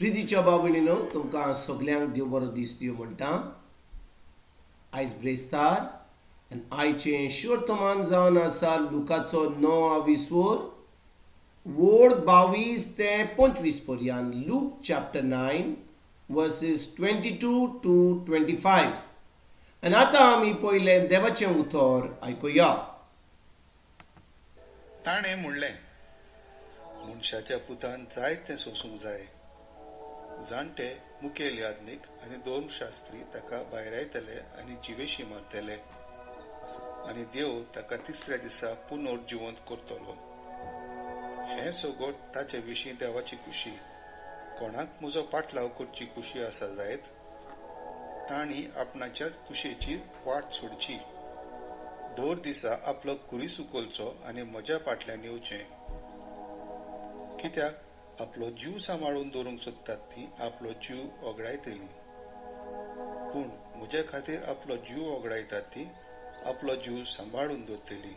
प्रितीच्या भाव भयणीनो, तुमकां सगल्यांक देव बरो दीस दिवं म्हणटा. आयज ब्रेस्तार आनी आयचें शिवर्तमान जावन आसा लुकाचो णव विसवोर वोड 22 ते 25 पर्यंत, Luke chapter 9 verses 22 to 25. आनी आतां आमी पयलें देवाचें उतर आयकुया. ताणें म्हणलें, मनशाच्या पुतान जायतें सोंसूंक जाय. जाणटे, मुखेल याज्ञीक आनी धर्मशास्त्री ताका भायरायतले आनी जिवेशी मारतले आनी देव ताका तिसऱ्या दिसा पुनर्जिवंत करतलो. हें सगट ताचे विशीं देवाची खुशी. कोणाक म्हजो पाटलाव करची खुशी आसा जायत, तांणी आपणाच्याच कुशेची वाट सोडची, दर दिसा आपलो खुरीस उखलचो आनी म्हज्या फाटल्यान येवचें. कित्याक आपलो जीव सांबाळून दवरूंक सोदतात ती आपलो जीव वगडायतली, पूण म्हज्या खातीर आपलो जीव वगडायतात ती आपलो जीव सांबाळून दवरतली.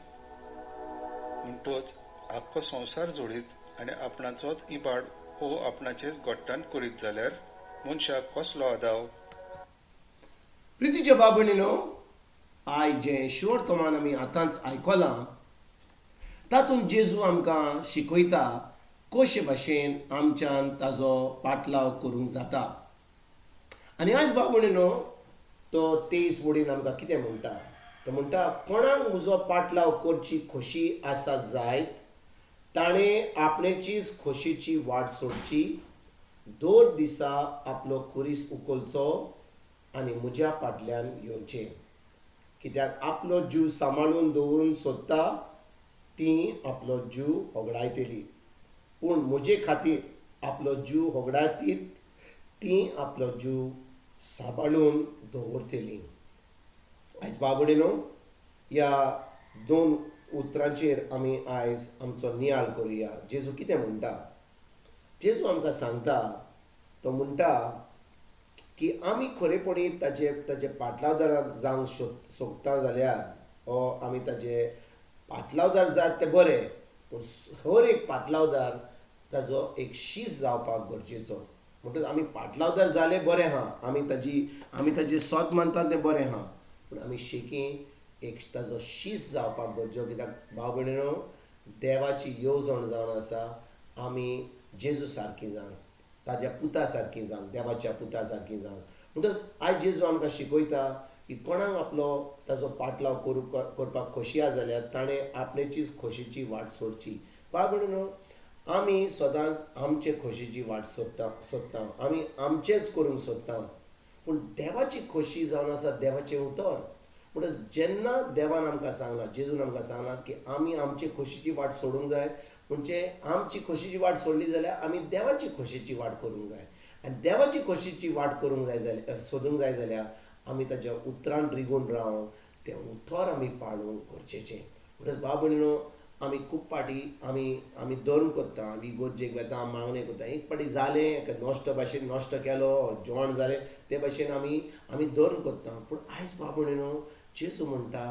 म्हणटच आख्खो संवसार जोडीत आनी आपणाचोच इबाड वो आपणाचेच गोट्टान करीत जाल्यार मनशाक कसलो आदाव? प्रितीच्या भाव भयणीनो, आयज जें शिवर्तमान आमी आतांच आयकलां, तातूंत जेजू आमकां शिकयता कशे भाशेन आमच्यान ताजो पाटलाव करूंक जाता. आनी आयज भाव भयणीनो, तो 23 वडीन आमकां कितें म्हणटा? तो म्हणटा, कोणाक म्हजो पाटलाव करची खोशी आसा जायत, ताणें आपणेचीच खोशेची वाट सोडची, दर दिसा आपलो खुरीस उखलचो आनी म्हज्या फाटल्यान येवचें. कित्याक आपलो जीव सांबाळून दवरूंक सोदता ती आपलो जीव होगडायतली, पूण म्हजे खातीर आपलो जीव होगडायतीत ती आपलो जीव सांबाळून दवरतली. आयज भाव भयणीनो, ह्या दोन उतरांचेर आमी आयज आमचो नियाळ करुया. जेजू कितें म्हणटा? जेजू आमकां सांगता, तो म्हणटा की आमी खरेपणी ताजे पाटलावदाराक जावंक सोदता जाल्यार ओ आमी ताजे पाटलावदार जात तें बरें, पूण हर एक पाटलावदार ताजो एक शीस जावपाक गरजेचो. म्हणटकच आमी पाटलावदार जाले बरें आहा, आमी ताजे सोत मानता तें बरें आहा, पूण आमी शेकी एक ताजो शीस जावपाक गरजेचो. कित्याक भाव भयणीनो, देवाची येवजण जावन आसा आमी जेजू सारकी जावंक, ताज्या पुता सारकी जावंक, देवाच्या पुता सारकी जावंक. म्हणटकच आयज जेजू आमकां शिकयता की कोणाक आपलो ताजो पाटलाव करपाक खोशी आसा जाल्यार ताणें आपणेचीच खोशेची वाट सोडची. भाव भयणीनो, आमी सदांच आमचे खोशेची वाट सोदता सोदता, आमी आमचेंच करूंक सोदता, पूण देवाची खोशी जावन आसा देवाचें उतर. म्हणटच जेन्ना देवान आमकां सांगलां, जेजून आमकां सांगलां की आमी आमचे खोशेची वाट सोडूंक जाय, म्हणजे आमची खोशेची वाट सोडली जाल्यार आमी देवाची खोशेची वाट करूंक जाय. आनी देवाची खोशेची वाट करूंक जाय जाल्यार, सोदूंक जाय जाल्यार आमी ताच्या उतरान रिगून रावूंक, तें उतर आमी पाळूंक गरजेचें. म्हणटच भाव भयणीनो, आमी खूब फावटी आमी धर्म करता, आमी इगर्जेक वेता, मागणें करता. एक फावटी जालें, एका नश्ट भाशेन नश्ट केलो, जेवण जालें, ते भाशेन आमी धर्म करता. पूण आयज भाव भयणीनो, जेजू म्हणटा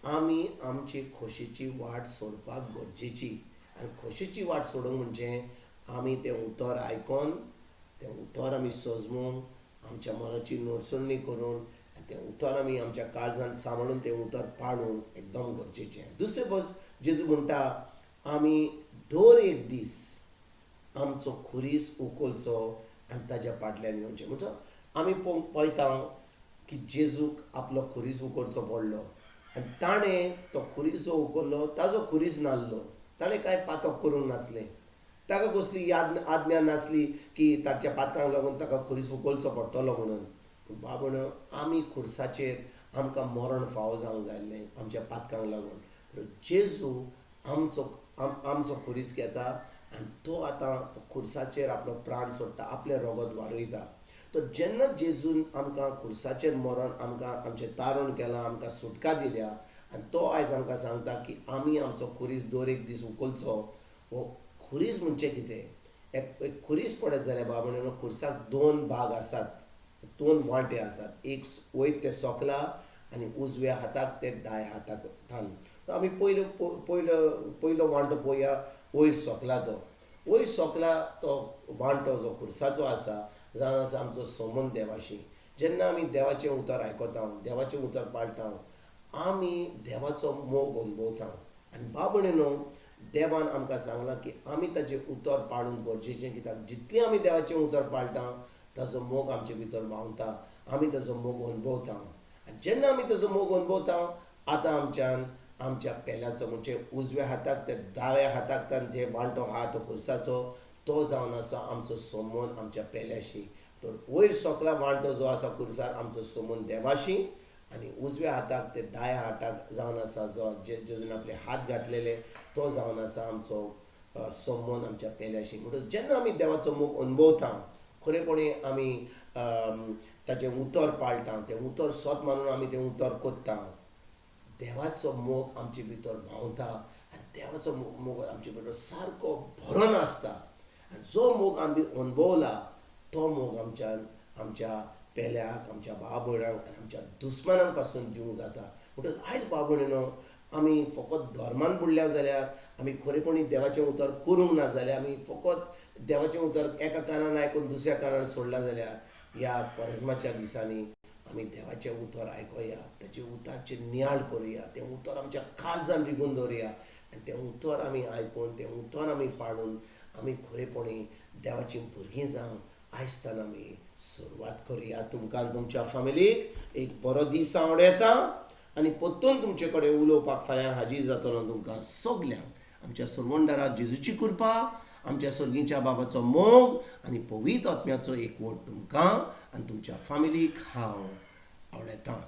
आमी आमची खोशेची वाट सोडपाक गरजेची. आनी खोशेची वाट सोडूंक म्हणजे आमी तें उतर आयकोन, तें उतर आमी सजमून, आमच्या मनाची नडसणी करून आनी तें उतर आमी आमच्या काळजान सांबाळून तें उतर पाळूंक एकदम गरजेचें. दुसरें बस जेजू म्हणटा आमी दर एक दीस आमचो खुरीस उखलचो आनी ताज्या फाटल्यान येवचें. म्हणजे आमी पळोवंक पळयता की जेजूक आपलो खुरीस उखलचो पडलो आनी ताणें तो खुरीस जो उखल्लो ताजो खुरीस नासलो. ताणें कांय पातक करूंक नासलें, ताका कसली याद आज्ञा नासली की ताच्या पातकांक लागून ताका खुरीस उखलचो पडटलो म्हणून. पूण बाबण, आमी खुरसाचेर आमकां मरण फावो जावंक जाय आसलें आमच्या पातकांक लागून, पूण जेजू आमचो खुरीस घेता आनी तो आतां तो खुरसाचेर आपलो प्राण सोडटा, आपलें रगत वारयता. तो जेन्ना जेजून आमकां खुरसाचेर मरण आमकां आमचें तारण केलां, आमकां सुटका दिल्या आनी तो आयज आमकां सांगता की आमी आमचो खुरीस दर एक दीस उखलचो. हो खुरीस म्हणजे कितें? एक एक खुरीस पळयत जाल्यार बाबा म्हणून खुरसाक दोन भाग आसात, दोन वांटे आसात. एक वयर ते सोकला आनी उजव्या हाताक ते दाव्या हाताक थान. आमी पयलो पयलो पयलो वांटो पळोवया, वयर सोकला तो. वयर सोकला तो वांटो जो खुर्साचो आसा जावन आसा आमचो संबंद देवाशी. जेन्ना आमी देवाचें उतर आयकता, देवाचें उतर पाळटा, आमी देवाचो मोग अनुभवता. आनी बाब न्हू, देवान आमकां सांगलां की आमी ताचें उतर पाळूंक गरजेचें, कित्याक जितलें आमी देवाचें उतर पाळटा ताजो मोग आमचे भितर व्हांवता, आमी ताजो मोग अनुभवता. आनी जेन्ना आमी ताजो मोग अनुभवता, आतां आमच्यान आमच्या पेल्याचो म्हणजे उजव्या हाताक ते दाव्या हाताक जे वांटो आहा तो खुर्साचो, तो जावन आसा आमचो संबंद आमच्या पेल्याशी. तर वयर सोकला वांटो जो आसा खुर्सार आमचो संबंद देवाशी, आनी उजव्या हाताक ते दाव्या हाताक जावन आसा जो जेजून आपले हात घातलेले तो जावन आसा आमचो संबंद आमच्या पेल्याशी. म्हणटच जेन्ना आमी देवाचो मोग अनुभवता, खरेपणी आमी ताचें उतर पाळटा, तें उतर सत मानून आमी तें उतर कोत्ता, देवाचो मोग आमचे भितर व्हांवता आनी देवाचो मोग आमचे भितर सारको भरोन आसता. आनी जो मोग आमी अनुभवला तो मोग आमच्यान आमच्या पेल्याक, आमच्या भाव भयणांक आनी आमच्या दुस्मानांक पासून दिवंक जाता. म्हणटच आयज भाव भयणीनो, आमी फकत धर्मान बुडल्या जाल्यार, आमी खरेपणी देवाचें उतर करूंक ना जाल्यार, आमी फकत देवाचें उतर एका कानान आयकून दुसऱ्या कानान सोडलां जाल्यार, ह्या कोरेज्माच्या दिसांनी आमी देवाचें उतर आयकुया, ताचे उतराचेर नियाळ करुया, तें उतर आमच्या काळजान रिगून दवरुया आनी तें उतर आमी आयकून तें उतर आमी पाळून आमी खरेपणी देवाचीं भुरगीं जावन आयजतान आमी सुरवात करुया. तुमकां आनी तुमच्या फामिलीक एक बरो दीस आवडयता आनी परतून तुमचे कडेन उलोवपाक फाल्यां हाजीर जातलो. तुमकां सगल्यांक आमच्या सरवंडारा जेजूची कृपा, आमच्या सर्गीच्या बाबाचो मोग आनी पवित्र आत्म्याचो एकवट तुमकां आनी तुमच्या फामिलीक हांव आवडयतां.